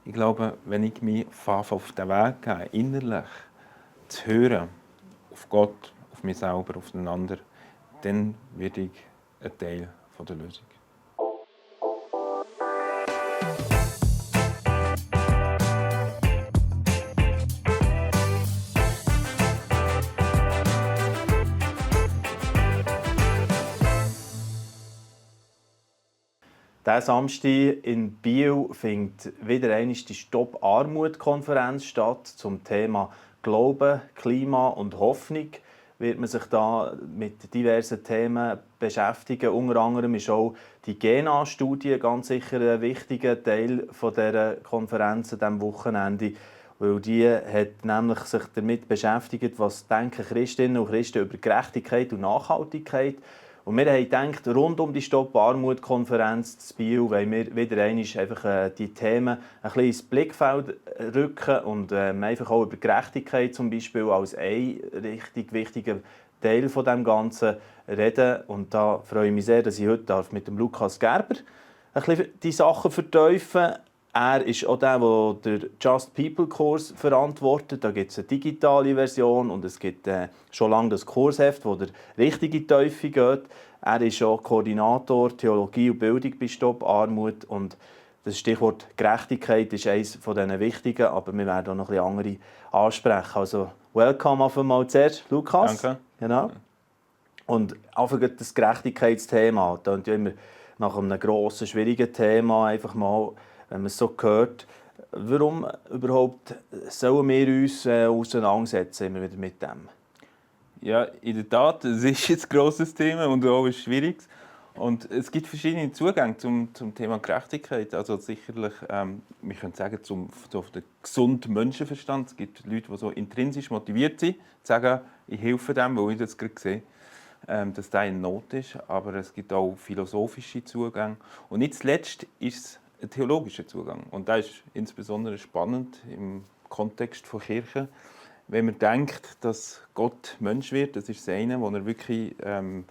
Ich glaube, wenn ich mich auf den Weg gebe, innerlich zu hören, auf Gott, auf mich selber, auf den anderen, dann werde ich ein Teil der Lösung. Diesen Samstag in Biel findet wieder einmal die Stopp-Armut-Konferenz statt zum Thema Glauben, Klima und Hoffnung. Wird man sich da mit diversen Themen beschäftigen. Unter anderem ist auch die GENA-Studie ganz sicher ein wichtiger Teil dieser Konferenz an diesem Wochenende. Weil die hat nämlich sich damit beschäftigt, was denken Christinnen und Christen über Gerechtigkeit und Nachhaltigkeit. Und wir haben gedacht, rund um die Stopp-Armut-Konferenz zu Biel wollen wir wieder einmal einfach die Themen ein bisschen ins Blickfeld rücken und einfach auch über Gerechtigkeit zum Beispiel als ein richtig wichtiger Teil von dem Ganzen reden. Und da freue ich mich sehr, dass ich heute mit dem Lukas Gerber ein bisschen die Sachen vertiefen darf. Er ist auch der den Just People Kurs verantwortet. Da gibt es eine digitale Version und es gibt schon lange das Kursheft, das der richtige Teufel geht. Er ist auch Koordinator Theologie und Bildung bei Stopp Armut und das Stichwort Gerechtigkeit ist eines von diesen wichtigen, aber wir werden auch noch ein bisschen andere ansprechen. Also welcome auf einmal zuerst, Lukas. Danke. Genau. Und einfach das Gerechtigkeitsthema, das ist ja immer nach einem grossen, schwierigen Thema einfach mal, wenn man es so hört. Warum überhaupt sollen wir uns auseinandersetzen immer wieder mit dem? Ja, in der Tat, es ist ein grosses Thema und auch ein schwieriges. Und es gibt verschiedene Zugänge zum Thema Gerechtigkeit. Also sicherlich, wir können sagen, zum gesunden Menschenverstand. Es gibt Leute, die so intrinsisch motiviert sind, sagen, ich helfe dem, weil ich das gerade sehe, dass der in Not ist. Aber es gibt auch philosophische Zugänge. Und nicht zuletzt ist es ein theologischer Zugang. Und das ist insbesondere spannend im Kontext von Kirche. Wenn man denkt, dass Gott Mensch wird, das ist das eine, wo er wirklich in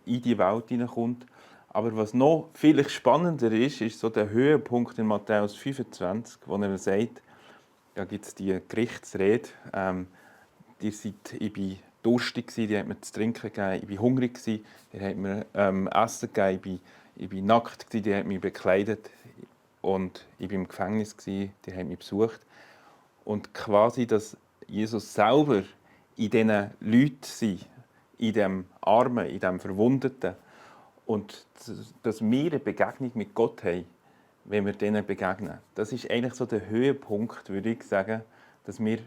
die Welt hineinkommt. Aber was noch viel spannender ist, ist so der Höhepunkt in Matthäus 25, wo er sagt, da gibt es die Gerichtsrede, ich war durstig, die hat mir zu trinken gegeben, ich war hungrig, die hat mir Essen gegeben, ich war nackt, die hat mich bekleidet und ich war im Gefängnis, die hat mich besucht. Und quasi, dass Jesus selber in diesen Leuten sei, in dem Armen, in dem Verwundeten. Und dass wir eine Begegnung mit Gott haben, wenn wir denen begegnen. Das ist eigentlich so der Höhepunkt, würde ich sagen, dass wir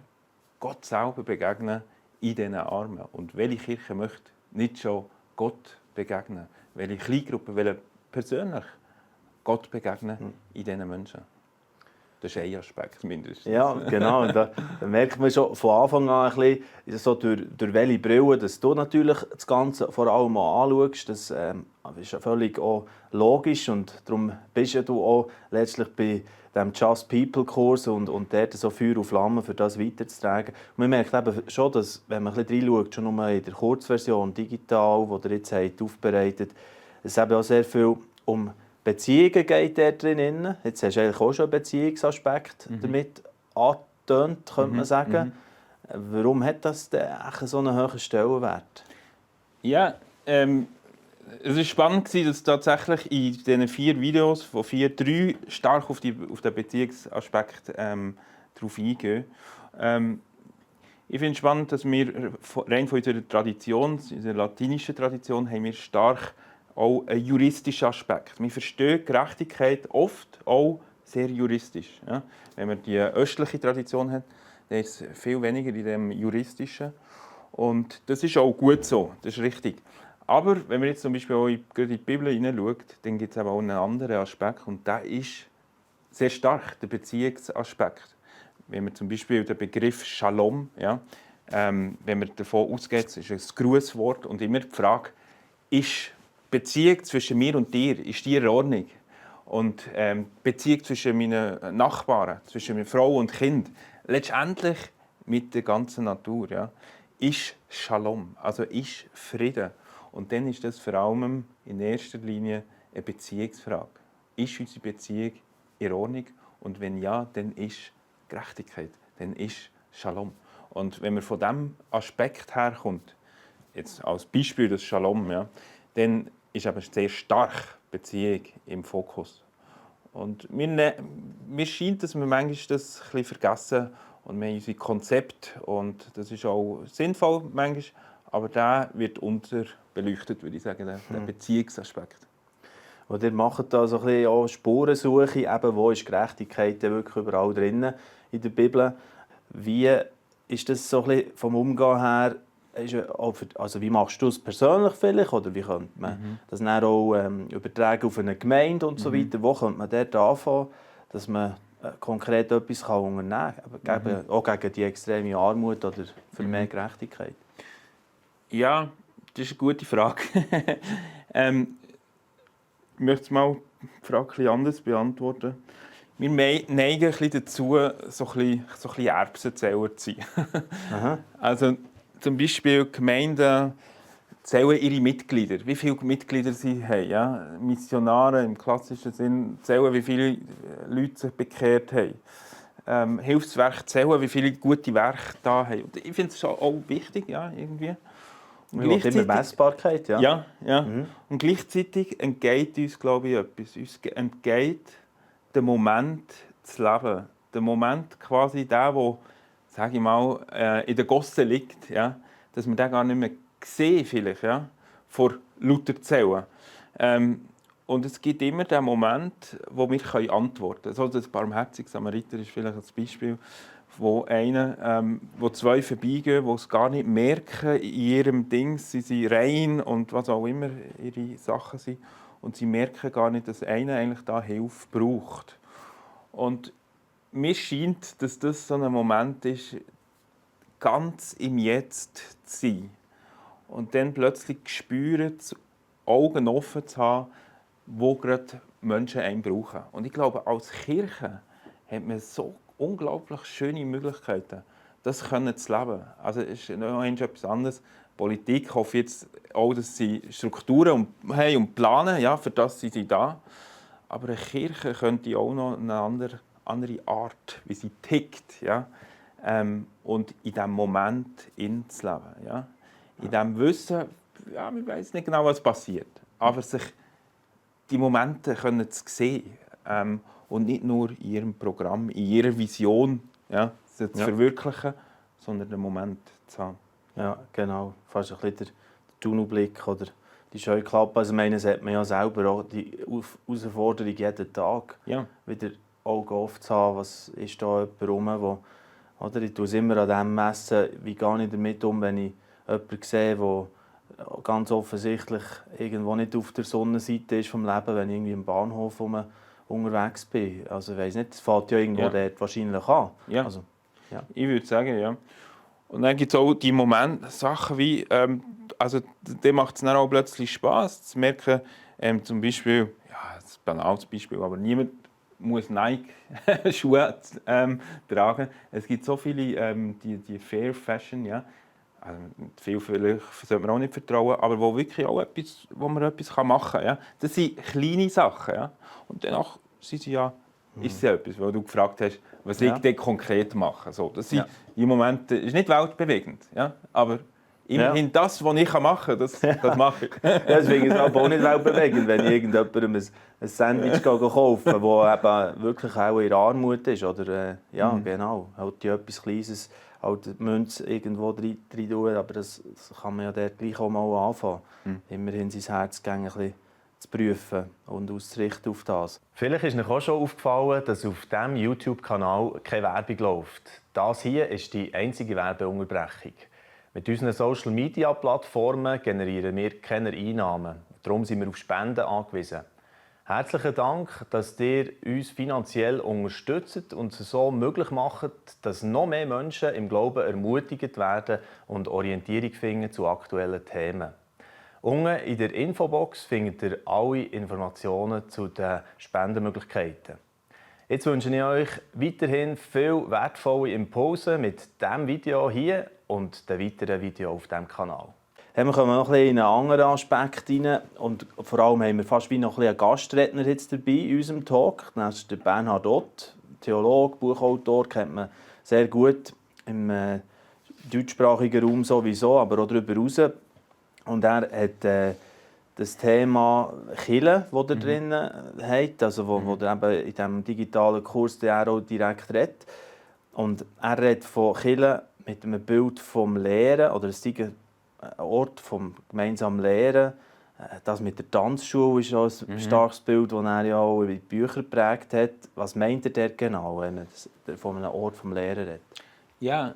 Gott selber begegnen in diesen Armen. Und welche Kirche möchte nicht schon Gott begegnen? Welche Kleingruppe will persönlich Gott begegnen in diesen Menschen? Das ist ein Aspekt mindestens. Ja, genau. Da merkt man schon von Anfang an ein bisschen, so durch welche Brille dass du natürlich das Ganze vor allem mal anschaust. Das ist ja völlig auch logisch und darum bist ja du auch letztlich bei dem Just People Kurs und dort so Feuer und Flamme für das weiterzutragen. Und man merkt eben schon, dass, wenn man ein bisschen reinschaut, schon nur in der Kurzversion digital, die ihr jetzt habt, aufbereitet, es eben auch sehr viel um Beziehungen geht dort drin. Jetzt hast du eigentlich auch schon einen Beziehungsaspekt damit angetönt, könnte man sagen. Warum hat das denn so einen hohen Stellenwert? Ja, es war spannend, dass tatsächlich in diesen 4 Videos, von 4, 3 stark auf den Beziehungsaspekt darauf eingehen. Ich finde es spannend, dass wir rein von unserer Tradition, unserer latinischen Tradition, haben wir stark auch einen juristischen Aspekt. Wir verstehen Gerechtigkeit oft auch sehr juristisch. Ja? Wenn man die östliche Tradition hat, dann ist es viel weniger in dem juristischen. Und das ist auch gut so, das ist richtig. Aber wenn man jetzt zum Beispiel auch in die Bibel hineinschaut, dann gibt es aber auch einen anderen Aspekt und der ist sehr stark, der Beziehungsaspekt. Wenn man zum Beispiel den Begriff Shalom, ja, wenn man davon ausgeht, es ist ein Grußwort und immer die Frage, ist die Beziehung zwischen mir und dir, ist die in Ordnung? Und die Beziehung zwischen meinen Nachbarn, zwischen meiner Frau und Kind, letztendlich mit der ganzen Natur, ja, ist Shalom, also ist Frieden. Und dann ist das vor allem in erster Linie eine Beziehungsfrage. Ist unsere Beziehung in Ordnung Und wenn ja, dann ist Gerechtigkeit, dann ist Shalom. Und wenn man von diesem Aspekt herkommt, jetzt als Beispiel das Shalom, ja, dann ist aber sehr stark Beziehung im Fokus. Und mir scheint, dass wir manchmal das ein bisschen vergessen und wir haben unsere Konzepte und das ist auch sinnvoll manchmal, aber der wird unterbeleuchtet, würde ich sagen, der Beziehungsaspekt. Und ihr macht da so ein bisschen auch Spurensuche, eben, wo ist Gerechtigkeit denn wirklich überall drin in der Bibel. Wie ist das so ein bisschen vom Umgang her, also wie machst du es persönlich vielleicht, oder wie könnte man das dann auch übertragen auf eine Gemeinde und so weiter? Wo könnte man dort anfangen, dass man konkret etwas unternehmen kann, auch gegen die extreme Armut oder für mehr Gerechtigkeit? Ja, das ist eine gute Frage. Ich möchte mal die Frage etwas anders beantworten. Wir neigen ein bisschen dazu, so ein bisschen Erbsenzähler zu sein. Also zum Beispiel Gemeinden zählen ihre Mitglieder, wie viele Mitglieder sie haben. Ja? Missionare im klassischen Sinn zählen, wie viele Leute sich bekehrt haben. Hilfswerke zählen, wie viele gute Werke da haben. Und ich finde es schon auch wichtig, ja, irgendwie. Und immer Messbarkeit, ja. Ja. Und gleichzeitig entgeht uns, glaube ich, etwas. Uns entgeht der Moment zu leben. Der Moment quasi der, wo, sage ich mal, in der Gosse liegt. Ja? Dass wir den gar nicht mehr sehen, vielleicht, ja? Vor lauter Zellen. Und es gibt immer den Moment, wo wir antworten können. Also das barmherzige Samariter ist vielleicht ein Beispiel, wo zwei vorbeigehen, die es gar nicht merken in ihrem Ding. Sie sind rein und was auch immer ihre Sachen sind. Und sie merken gar nicht, dass einer eigentlich da Hilfe braucht. Und mir scheint, dass das so ein Moment ist, ganz im Jetzt zu sein. Und dann plötzlich spüren, die Augen offen zu haben, wo gerade Menschen einen brauchen. Und ich glaube, als Kirche hat man so unglaublich schöne Möglichkeiten, das zu leben. Also es ist noch etwas anderes. Politik hoffe jetzt auch, dass sie Strukturen haben und planen, ja, für das sind sie da. Aber eine Kirche könnte auch noch eine andere Art, wie sie tickt, ja, und in diesem Moment zu leben. Ja. In diesem Wissen, ja, man weiß nicht genau, was passiert, aber sich die Momente können zu sehen und nicht nur in ihrem Programm, in ihrer Vision, ja, zu verwirklichen, sondern den Moment zu haben. Ja, genau. Fast ein bisschen der Tunnelblick oder die Scheuklappe. Also, das hat man ja selber auch die Herausforderung jeden Tag. Ja. Wieder Augen offen zu haben, was ist da jemand herum, oder ich tue es immer an dem messen, wie gehe ich damit um, wenn ich jemanden sehe, der ganz offensichtlich irgendwo nicht auf der Sonnenseite ist vom Leben, wenn ich irgendwie im Bahnhof unterwegs bin. Also ich weiss nicht, das fällt ja irgendwo dort wahrscheinlich an. Ja. Also, ja. Ich würde sagen, ja. Und dann gibt es auch die Momente, Sachen wie, also dem macht es dann auch plötzlich Spass zu merken, zum Beispiel, ja, das ist ein banales Beispiel, aber niemand muss Nike-Schuhe tragen. Es gibt so viele, die Fair Fashion, ja. Also viel vielleicht sollte man auch nicht vertrauen, aber wo wirklich auch etwas, wo man etwas machen kann. Ja. Das sind kleine Sachen. Ja. Und danach sind sie ja, ist es ja etwas, wo du gefragt hast, was ich denn konkret mache. So, das sind die Momente, ist nicht weltbewegend, ja, aber immerhin das, was ich machen kann, das mache ich. Deswegen ist es auch nicht weltbewegend, wenn ich irgendjemandem ein Sandwich kaufe, das eben wirklich auch in Armut ist. Oder, genau, halt etwas Kleines, halt die Münze irgendwo rein tun, aber das kann man ja dort gleich auch mal anfangen. Immerhin sein Herz ein bisschen zu prüfen und auszurichten auf das. Vielleicht ist euch auch schon aufgefallen, dass auf diesem YouTube-Kanal keine Werbung läuft. Das hier ist die einzige Werbeunterbrechung. Mit unseren Social-Media-Plattformen generieren wir keine Einnahmen. Darum sind wir auf Spenden angewiesen. Herzlichen Dank, dass ihr uns finanziell unterstützt und es so möglich macht, dass noch mehr Menschen im Glauben ermutigt werden und Orientierung finden zu aktuellen Themen. Unten in der Infobox findet ihr alle Informationen zu den Spendenmöglichkeiten. Jetzt wünsche ich euch weiterhin viel wertvolle Impulse mit diesem Video hier und den weiteren Videos auf diesem Kanal. Wir kommen noch ein bisschen in einen anderen Aspekt rein. Und vor allem haben wir fast wie noch ein bisschen einen Gastredner jetzt dabei in unserem Talk. Das ist der Bernhard Ott. Theologe, Buchautor, kennt man sehr gut im deutschsprachigen Raum sowieso, aber auch darüber hinaus. Und er hat das Thema Kirche, das er drin hat, also wo er eben in diesem digitalen Kurs auch direkt redet. Und er redet von Kirche mit einem Bild vom Lehren, oder es ist ein Ort vom gemeinsamen Lehren. Das mit der Tanzschule ist auch ein starkes Bild, das er ja auch in die Bücher geprägt hat. Was meint er dort genau, wenn er von einem Ort vom Lehren redet? Ja,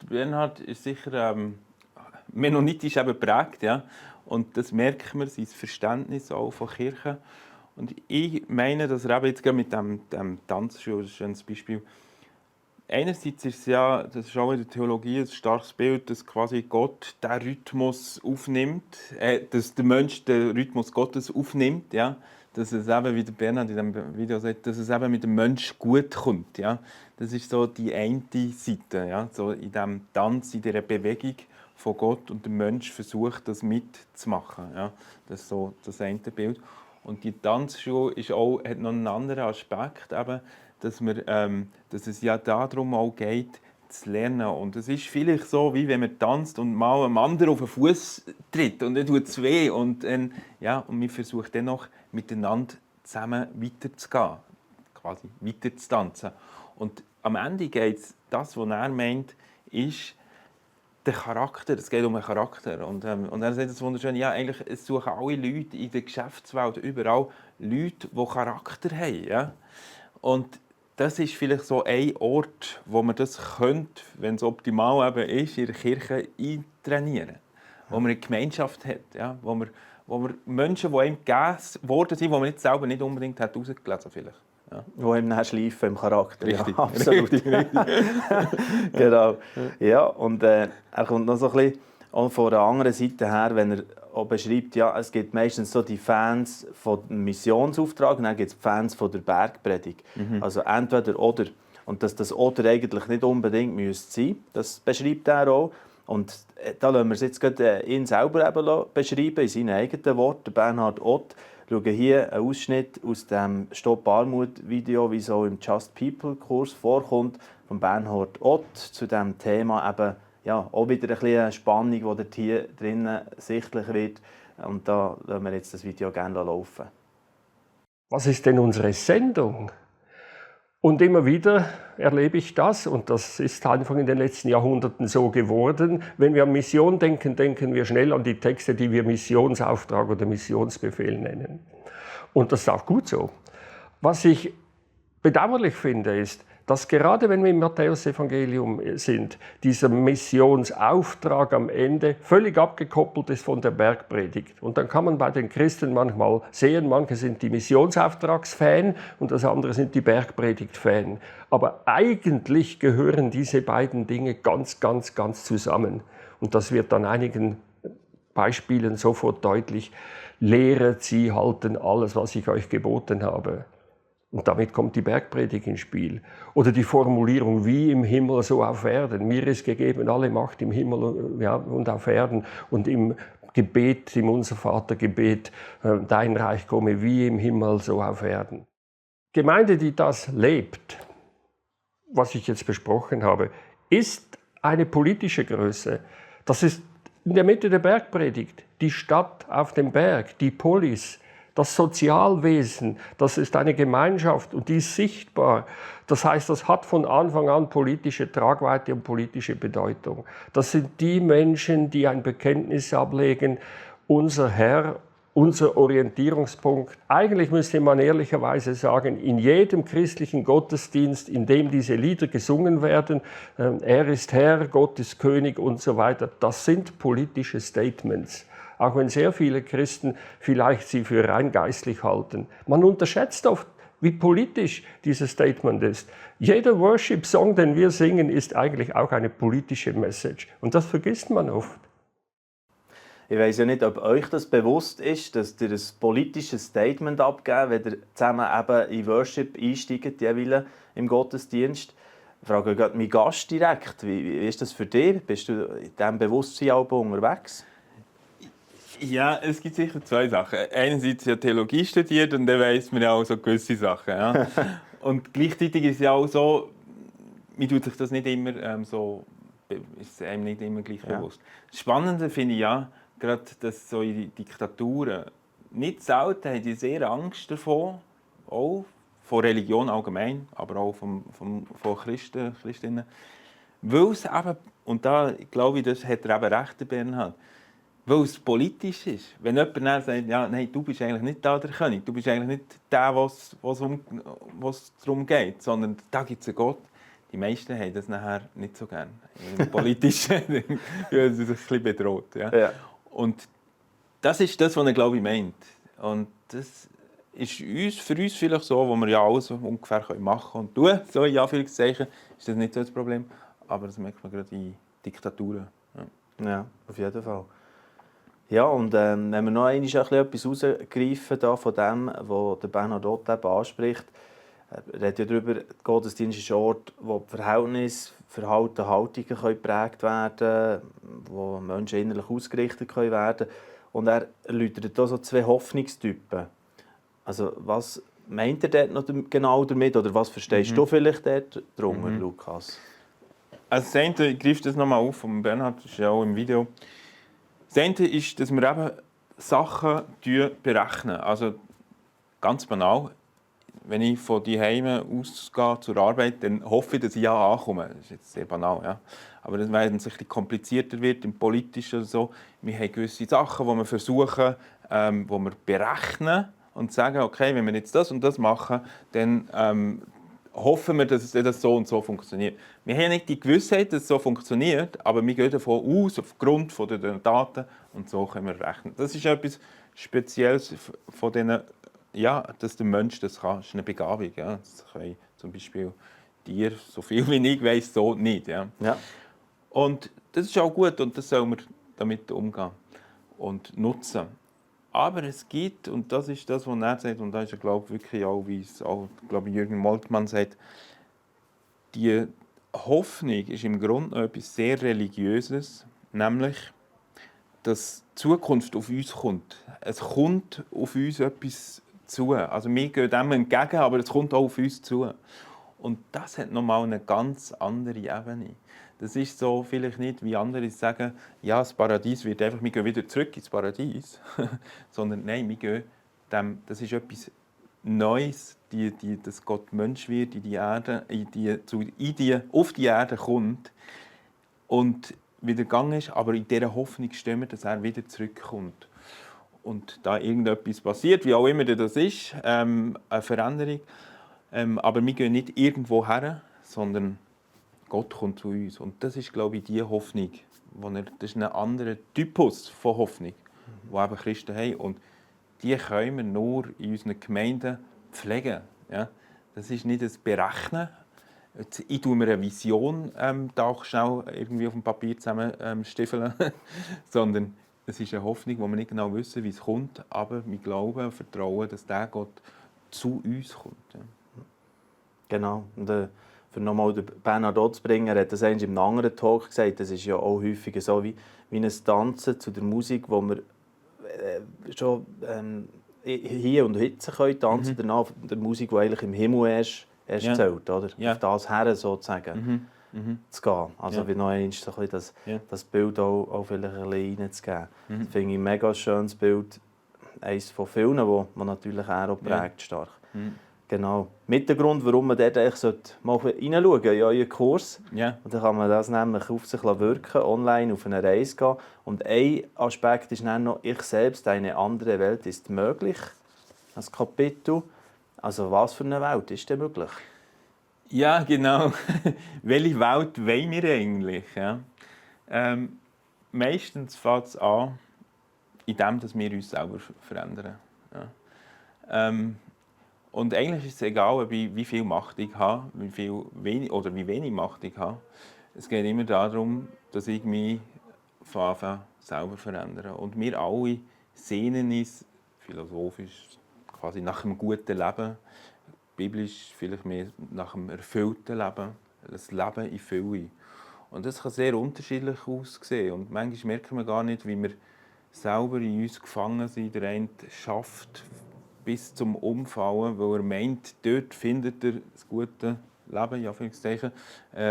Bernhard ist sicher mennonitisch geprägt, ja. Und das merkt man, sein Verständnis auch von Kirche. Und ich meine, dass er eben jetzt gerade mit dem Tanzschule, das ist ein schönes Beispiel, einerseits ist es ja, das ist auch in der Theologie ein starkes Bild, dass quasi Gott den Rhythmus aufnimmt, dass der Mensch den Rhythmus Gottes aufnimmt, ja, dass es eben, wie der Bernhard in diesem Video sagt, dass es eben mit dem Menschen gut kommt, ja. Das ist so die eine Seite, ja, so in diesem Tanz, in dieser Bewegung von Gott, und der Mensch versucht, das mitzumachen, ja. Das ist so das eine Bild. Und die Tanzschule hat noch einen anderen Aspekt, eben, dass es ja darum auch geht, zu lernen. Und es ist vielleicht so, wie wenn man tanzt und mal einem anderen auf den Fuß tritt und dann tut es weh. Und man versucht dann noch miteinander zusammen weiterzugehen, quasi weiter zu tanzen. Und am Ende geht es, das, was er meint, ist der Charakter. Es geht um den Charakter. Und er sagt es wunderschön, ja, eigentlich es suchen alle Leute in der Geschäftswelt überall Leute, die Charakter haben. Ja? Und das ist vielleicht so ein Ort, wo man das könnte, wenn es optimal eben ist, in der Kirche eintrainieren. Wo man eine Gemeinschaft hat, ja? wo man Menschen, die einem gegeben worden sind, die man jetzt selber nicht unbedingt herausgelesen hat vielleicht. Ja. Wo ihm dann schleifen im Charakter. Richtig, ja, absolut. Richtig. Genau. Ja, und er kommt noch so ein bisschen auch von der anderen Seite her, wenn er auch beschreibt, ja, es gibt meistens so die Fans von dem Missionsauftrag und dann gibt es die Fans von der Bergpredigt. Also entweder oder. Und dass das oder eigentlich nicht unbedingt sein müsste, das beschreibt er auch. Und da lassen wir es jetzt gerade ihn selber eben beschreiben, in seinen eigenen Worten. Bernhard Ott. Schauen hier einen Ausschnitt aus dem Stopp Armut-Video, wie es auch im Just People-Kurs vorkommt, von Bernhard Ott zu diesem Thema. Eben, ja, auch wieder ein bisschen eine Spannung, die dort hier drinnen sichtlich wird. Und da lassen wir jetzt das Video gerne laufen. Was ist denn unsere Sendung? Und immer wieder erlebe ich das, und das ist einfach in den letzten Jahrhunderten so geworden. Wenn wir an Mission denken, denken wir schnell an die Texte, die wir Missionsauftrag oder Missionsbefehl nennen. Und das ist auch gut so. Was ich bedauerlich finde, ist, dass gerade wenn wir im Matthäusevangelium sind, dieser Missionsauftrag am Ende völlig abgekoppelt ist von der Bergpredigt. Und dann kann man bei den Christen manchmal sehen, manche sind die Missionsauftragsfan und das andere sind die Bergpredigt-Fan. Aber eigentlich gehören diese beiden Dinge ganz, ganz, ganz zusammen. Und das wird an einigen Beispielen sofort deutlich. Lehret sie, halten alles, was ich euch geboten habe. Und damit kommt die Bergpredigt ins Spiel. Oder die Formulierung, wie im Himmel, so auf Erden. Mir ist gegeben alle Macht im Himmel und auf Erden. Und im Gebet, im Unser-Vater-Gebet, dein Reich komme wie im Himmel, so auf Erden. Gemeinde, die das lebt, was ich jetzt besprochen habe, ist eine politische Größe. Das ist in der Mitte der Bergpredigt. Die Stadt auf dem Berg, die Polis, das Sozialwesen, das ist eine Gemeinschaft und die ist sichtbar. Das heißt, das hat von Anfang an politische Tragweite und politische Bedeutung. Das sind die Menschen, die ein Bekenntnis ablegen, unser Herr, unser Orientierungspunkt. Eigentlich müsste man ehrlicherweise sagen, in jedem christlichen Gottesdienst, in dem diese Lieder gesungen werden, er ist Herr, Gott ist König und so weiter, das sind politische Statements. Auch wenn sehr viele Christen vielleicht sie für rein geistlich halten. Man unterschätzt oft, wie politisch dieses Statement ist. Jeder Worship-Song, den wir singen, ist eigentlich auch eine politische Message. Und das vergisst man oft. Ich weiss ja nicht, ob euch das bewusst ist, dass ihr ein politisches Statement abgeben, wenn ihr zusammen eben in Worship einsteigt, jeweils im Gottesdienst. Ich frage gerade meinen Gast direkt, wie ist das für dich? Bist du in diesem Bewusstsein auch unterwegs? Ja, es gibt sicher zwei Sachen. Einerseits ja Theologie studiert und dann weiss man ja auch so gewisse Sachen. Ja. Und gleichzeitig ist es ja auch so, man tut sich das nicht immer ist es einem nicht immer gleich bewusst. Das Spannende finde ich ja, gerade, dass so in Diktaturen nicht selten haben die sehr Angst davor, auch von Religion allgemein, aber auch von Christen, Christinnen, weil es eben, und da glaube ich, das hat er eben recht, der Bernhard, weil es politisch ist. Wenn jemand dann sagt, ja, nein, du bist eigentlich nicht da der König, du bist eigentlich nicht der, was darum geht, sondern da gibt es einen Gott. Die meisten haben das nachher nicht so gerne. Im politischen Ding, weil sie sich ein bisschen bedroht. Ja. Ja. Und das ist das, was er, glaube ich, meint. Und das ist für uns vielleicht so, wo wir ja alles ungefähr machen und tun, so in Anführungszeichen, ist das nicht so das Problem. Aber das merkt man gerade in Diktaturen. Ja, auf jeden Fall. Ja, und wenn wir noch einmal etwas herausgreifen von dem, was der Bernhard Ott eben anspricht, er redet ja darüber, der Gottesdienst ist ein Ort, wo die Verhältnisse, Verhalten, Haltungen geprägt werden können, wo Menschen innerlich ausgerichtet werden können. Und er erläutert hier so 2 Hoffnungstypen. Also, was meint er dort noch genau damit? Oder was verstehst du vielleicht dort drunter, Lukas? Also das eine, ich greife das nochmal auf, von Bernhard, das ist ja auch im Video. Das eine ist, dass wir eben Sachen berechnen. Also ganz banal, wenn ich von daheim ausgehe zur Arbeit, dann hoffe ich, dass ich ja ankomme. Das ist jetzt sehr banal, ja. Aber wenn es ein bisschen komplizierter wird, im Politischen oder so, wir haben gewisse Sachen, die wir versuchen, wo wir berechnen und sagen, okay, wenn wir jetzt das und das machen, dann hoffen wir, dass das so und so funktioniert. Wir haben nicht die Gewissheit, dass es so funktioniert, aber wir gehen davon aus, aufgrund der Daten, und so können wir rechnen. Das ist etwas Spezielles von denen, ja, dass der Mensch das kann. Das ist eine Begabung. Ja. Das können zum Beispiel Tiere, so viel wie ich weiss, so nicht. Ja. Ja. Und das ist auch gut und das sollen wir damit umgehen und nutzen. Aber es gibt, und das ist das, was er sagt, und da ist er, glaube ich, wirklich auch, wie es auch, glaube ich, Jürgen Moltmann sagt, die Hoffnung ist im Grunde noch etwas sehr Religiöses, nämlich, dass die Zukunft auf uns kommt. Es kommt auf uns etwas zu. Also wir gehen dem entgegen, aber es kommt auch auf uns zu. Und das hat nochmal eine ganz andere Ebene. Das ist so vielleicht nicht, wie andere sagen, ja, das Paradies wird einfach, wir gehen wieder zurück ins Paradies. Sondern nein, wir gehen das ist etwas Neues, dass Gott Mensch wird, in die Erde, auf die Erde kommt und wieder gegangen ist, aber in dieser Hoffnung stehen wir, dass er wieder zurückkommt. Und da irgendetwas passiert, wie auch immer das ist, eine Veränderung, aber wir gehen nicht irgendwo her, sondern Gott kommt zu uns. Und das ist, glaube ich, die Hoffnung. Das ist ein anderer Typus von Hoffnung, die eben Christen haben. Und die können wir nur in unseren Gemeinden pflegen. Ja? Das ist nicht das Berechnen. Ich tue mir eine Vision da schnell irgendwie auf dem Papier zusammenstiefeln, sondern es ist eine Hoffnung, wo wir nicht genau wissen, wie es kommt, aber wir glauben und vertrauen, dass der Gott zu uns kommt. Ja. Genau. Und, für nochmal den Bernhard Ott zu bringen, er hat das in einem anderen Talk gesagt, das ist ja auch häufiger so wie ein Tanzen zu der Musik, wo wir schon hier und heute tanzen können, danach der Musik, die eigentlich im Himmel erst zählt, oder? Ja. Auf das her sozusagen zu gehen. Also wie noch einmal so ein bisschen das Bild auch vielleicht ein bisschen reinzugeben. Das finde ich ein mega schönes Bild, eines von vielen, das natürlich auch prägt stark. Genau. Mit dem Grund, warum man dort mal reinschauen sollte in euren Kurs. Ja. Und dann kann man das nämlich auf sich wirken, online auf eine Reise gehen. Und ein Aspekt ist dann noch, ich selbst, eine andere Welt ist möglich. Das Kapitel. Also was für eine Welt ist denn möglich? Ja, genau. Welche Welt wollen wir eigentlich? Ja? Meistens fängt es an, indem wir uns selber verändern. Ja. Und eigentlich ist es egal, wie viel Macht ich habe, wie wenig Macht ich habe. Es geht immer darum, dass ich mich von Anfang selber verändere. Und wir alle sehnen uns, philosophisch, quasi nach einem guten Leben, biblisch vielleicht mehr nach einem erfüllten Leben, das Leben in Fülle. Und das kann sehr unterschiedlich aussehen. Und manchmal merken wir gar nicht, wie wir selber in uns gefangen sind. Der eine schafft bis zum Umfallen, weil er meint, dort findet er das gute Leben, ja,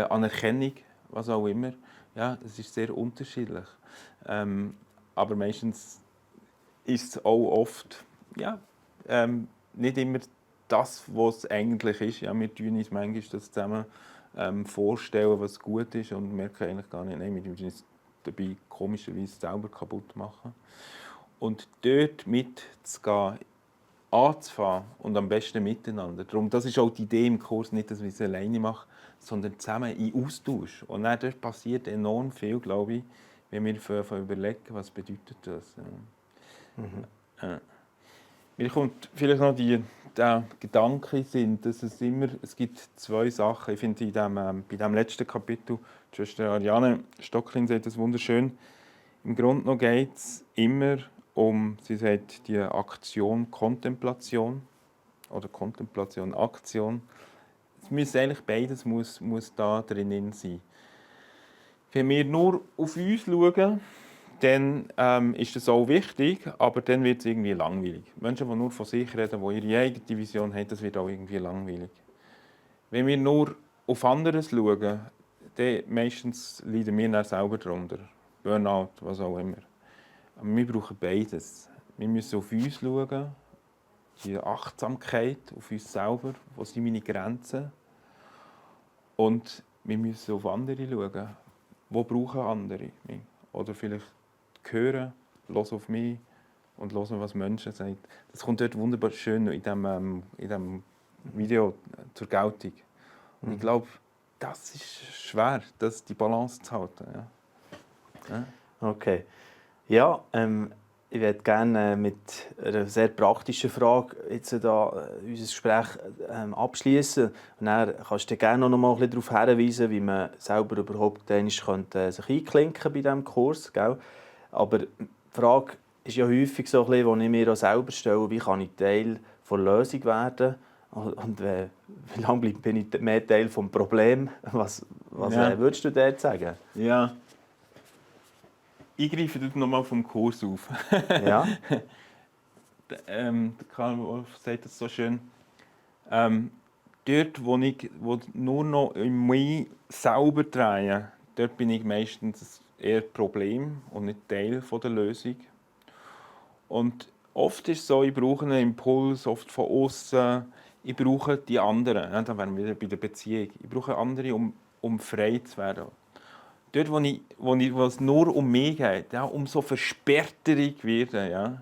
Anerkennung, was auch immer. Ja, es ist sehr unterschiedlich. Aber meistens ist es auch oft ja, nicht immer das, was es eigentlich ist. Ja, wir tun uns manchmal das zusammen vorstellen, was gut ist und merken eigentlich gar nicht, nein, wir tun uns dabei komischerweise selber kaputt machen. Und dort mitzugehen, anzufangen und am besten miteinander. Darum, das ist auch die Idee im Kurs, nicht, dass wir es alleine machen, sondern zusammen in Austausch. Und dann dort passiert enorm viel, glaube ich, wenn wir überlegen, was bedeutet das. Mir kommt vielleicht noch der Gedanke sind, dass es gibt zwei Sachen. Ich finde bei dem letzten Kapitel, Schwester Ariane Stocklin sagt das wunderschön. Im Grunde geht es immer um, sie sagt, die Aktion Kontemplation oder Kontemplation Aktion. Es muss eigentlich beides muss da drinnen sein. Wenn wir nur auf uns schauen, dann ist das auch wichtig, aber dann wird es irgendwie langweilig. Menschen, die nur von sich reden, die ihre eigene Vision haben, das wird auch irgendwie langweilig. Wenn wir nur auf anderes schauen, dann meistens leiden wir dann selber darunter. Burnout, was auch immer. Aber wir brauchen beides. Wir müssen auf uns schauen, die Achtsamkeit auf uns selber, wo sind meine Grenzen. Und wir müssen auf andere schauen. Wo brauchen andere mich? Oder vielleicht hören, hören auf mich und hören, was Menschen sagen. Das kommt dort wunderbar schön in diesem Video zur Geltung. Und ich glaube, das ist schwer, die Balance zu halten. Ja. Okay. Ja, ich würde gerne mit einer sehr praktischen Frage jetzt unser Gespräch abschließen. Und dann kannst du gerne noch mal ein bisschen darauf hinweisen, wie man selber überhaupt sich einklinken bei diesem Kurs. Gell? Aber die Frage ist ja häufig so ein bisschen, die ich mir auch selber stelle, wie kann ich Teil der Lösung werden? Und wie lange bin ich mehr Teil des Problems? Was würdest du dort sagen? Ja. Ich greife dort nochmal vom Kurs auf. Ja. Karl Wolf sagt das so schön. Dort, wo nur noch in mich selber drehe, dort bin ich meistens eher Problem und nicht Teil der Lösung. Und oft ist es so, ich brauche einen Impuls, oft von außen. Ich brauche die anderen. Ja, dann wären wir wieder bei der Beziehung. Ich brauche andere, um frei zu werden. Dort, wo es nur um mich geht, ja, umso versperrter ich werde, ja,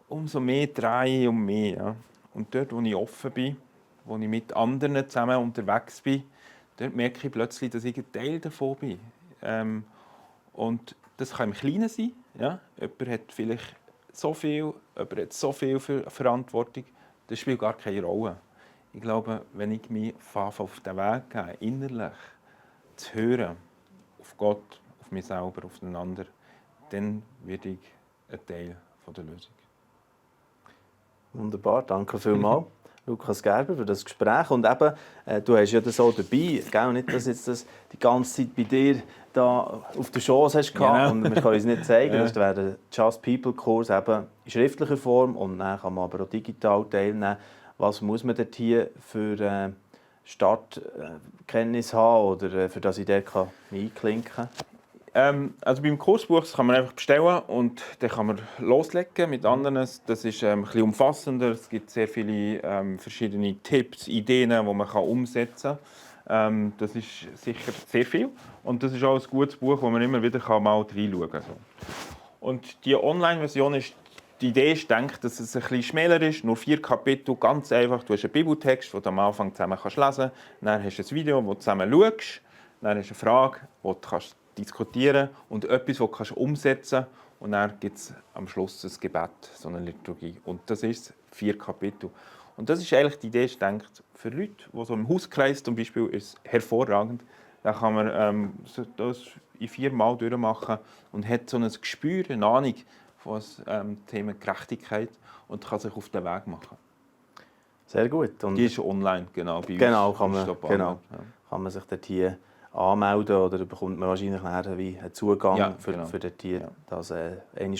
umso mehr drehe ich um mich. Ja. Und dort, wo ich offen bin, wo ich mit anderen zusammen unterwegs bin, dort merke ich plötzlich, dass ich ein Teil davon bin. Und das kann im Kleinen sein. Ja. Jemand hat vielleicht so viel, jemand hat so viel Verantwortung, das spielt gar keine Rolle. Ich glaube, wenn ich mich auf den Weg gehe, innerlich zu hören, auf Gott, auf mich selber, auf den anderen, dann werde ich ein Teil der Lösung. Wunderbar, danke vielmals, Lukas Gerber, für das Gespräch. Und eben, du hast ja das auch dabei, gell? Nicht, dass jetzt das die ganze Zeit bei dir da auf der Chance hast Genau. und wir können uns nicht zeigen. Das wäre der Just People Kurs eben in schriftlicher Form und dann kann man aber auch digital teilnehmen. Was muss man dort hier für Startkenntnis haben oder für das ich dort einklinken kann? Also beim Kursbuch das kann man einfach bestellen und dann kann man loslegen mit anderen. Das ist ein bisschen umfassender. Es gibt sehr viele verschiedene Tipps, Ideen, die man umsetzen kann. Das ist sicher sehr viel. Und das ist auch ein gutes Buch, wo man immer wieder mal reinschauen kann. Und die Online-Version ist, die Idee ist gedacht, dass es ein bisschen schmäler ist, nur 4 Kapitel, ganz einfach. Du hast einen Bibeltext, den du am Anfang zusammen lesen kannst. Dann hast du ein Video, das du zusammen schaust. Dann hast du eine Frage, die du diskutieren und etwas, das du umsetzen kannst. Und dann gibt es am Schluss ein Gebet, so eine Liturgie. Und das ist 4 Kapitel. Und das ist eigentlich die Idee, ist gedacht, für Leute, die so im Hauskreis zum Beispiel ist hervorragend. Da kann man das in 4 Mal durchmachen und hat so ein Gespür, eine Ahnung von dem Thema Gerechtigkeit und kann sich auf den Weg machen. Sehr gut. Und die ist online, genau. Bei genau, uns kann man sich dort hier anmelden oder bekommt man wahrscheinlich nachher wie einen Zugang Ja, für genau. das einmal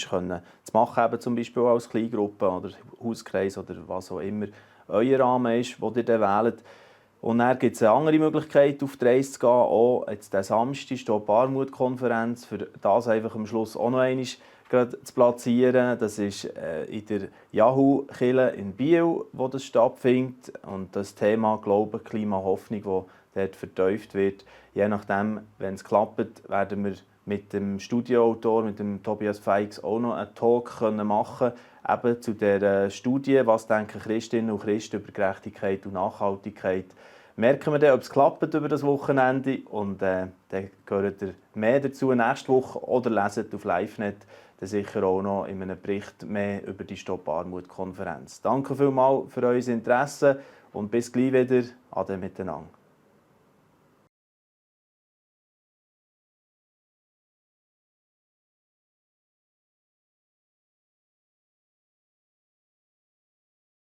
zu machen, eben zum Beispiel als Kleingruppe oder Hauskreis oder was auch immer euer Rahmen ist, den ihr dann wählt. Und dann gibt es eine andere Möglichkeit, auf die Reise zu gehen, auch jetzt diesen Samstag, Stopp Armut-Konferenz, für das einfach am Schluss auch noch einmal zu platzieren. Das ist in der Yahoo-Kirche in Biel, wo das stattfindet. Und das Thema Glaube, Klima, Hoffnung, das dort vertieft wird. Je nachdem, wenn es klappt, werden wir mit dem Studioautor, mit dem Tobias Feix, auch noch einen Talk machen können, zu dieser Studie, was denken Christinnen und Christen über Gerechtigkeit und Nachhaltigkeit. Merken wir dann, ob es klappt über das Wochenende und dann gehört ihr mehr dazu nächste Woche oder leset auf LiveNet dann sicher auch noch in einem Bericht mehr über die Stopp Armut-Konferenz. Danke vielmals für euer Interesse und bis gleich wieder. Ade miteinander.